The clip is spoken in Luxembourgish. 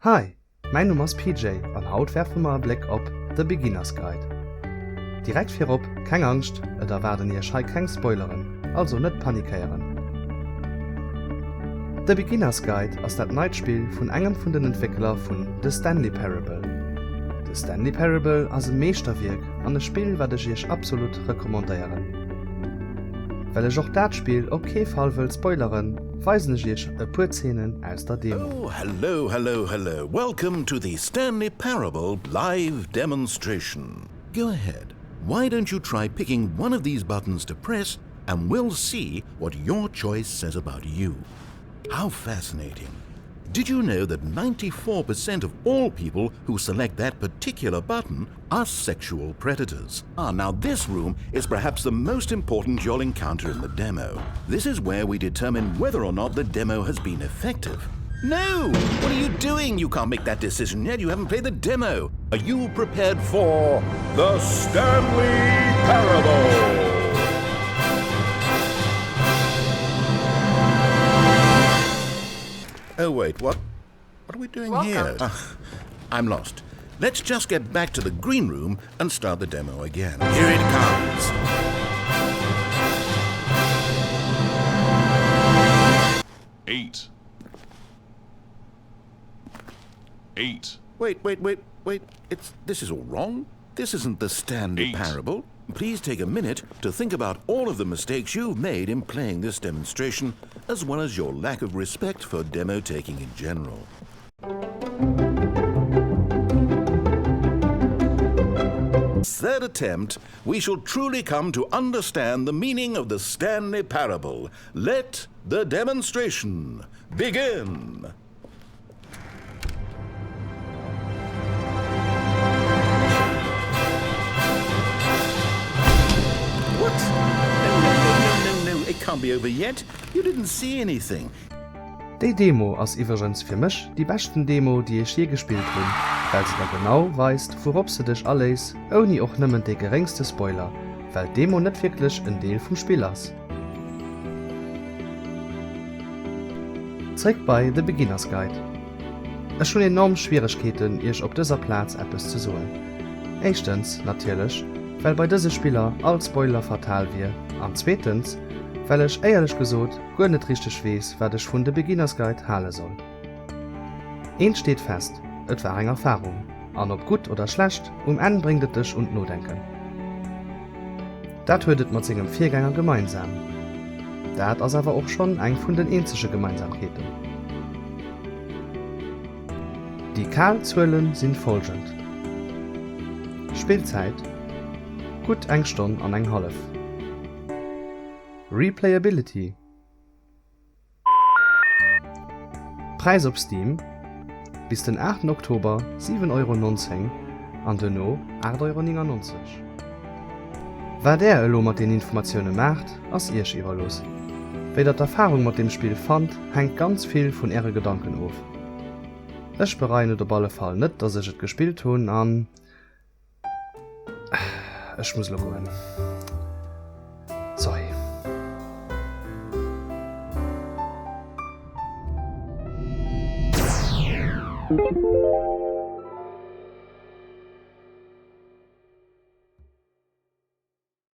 Hi, mäin Numm ass PJ an haut werfe mer e Bléck op The Beginner's Guide. Direkt virop, keng Angscht, et erwaarden iech hei keng Spoileren, also net panikéieren. The Beginner's Guide ass dat neit Spill vun engem vun den Entwéckler vun The Stanley Parable. The Stanley Parable ass e Meeschterwierk an e Spill wat ech iech absolut recommandéieren. Well ech och dat Spill op kee Fall wëll spoileren, weisen ech iech e puer Zeenen aus der Demo. Oh hello hello hello welcome to the Stanley Parable live demonstration. Go ahead, why don't you try picking one of these buttons to press and we'll see what your choice says about you. How fascinating. Did you know that 94% of all people who select that particular button are sexual predators? Ah, now this room is perhaps the most important you'll encounter in the demo. This is where we determine whether or not the demo has been effective. No! What are you doing? You can't make that decision yet. You haven't played the demo. Are you prepared for the Stanley Parable? Oh wait, what? What are we doing Welcome. here? Ah, I'm lost. Let's just get back to the green room and start the demo again. Here it comes. 8 8 Wait, wait, wait, wait. It's this is all wrong. This isn't the Stanley 8. Parable. Please take a minute to think about all of the mistakes you've made in playing this demonstration, as well as your lack of respect for demo taking in general. Third attempt, we shall truly come to understand the meaning of the Stanley Parable. Let the demonstration begin! What? No, no, no, no, no, no, it can't be over yet. You didn't see anything. Déi Demo ass iwwregens fir mech déi beschten Demo déi ech je gespillt hunn, well se der genau weist wourops de dech aléiss, ouni och nëmmen dee geréngste Spoiler, well d'Demo net wierklech en Deel vum Spill ass. Zréck bei The Beginner's Guide. Ech hunn enorm Schwieregkeeten iech op dëser Plaz eppes ze soen. Éischtens natierlech well bei dëse Spiller all Spoiler fatal wier an zweetens well ech éierlech gesot guer net richteg weess wat ech vun The Beginner's Guide hale soll. Eent steet fest, et war eng Erfarung, an ob gutt oder schlecht, um Enn bréngt et dech un d'Nodenken. Dat huet et mat sengem Virgänger gemeinsam. Dat ass awer och schonn eng vun den eenzege Gemeinsamkeeten. Déi kal Zuele sinn folgend, Spillzäit, gutt eng Stonn an eng hallef, Replayability, Präis op Steam, bis den 8 Oktober 7,19 Euro an duerno 8,99 Euro. Wat Är elo mat den Informatioune maacht, ass Iech iwwerlooss. Wéi der d'Erfarung mat deem Spill fannt, hänkt ganz vill vun Äre Gedanken of. Ech bereien et op alle Fall net, dass ech et gespillt hunn an. Ech muss lo goen. Sorry.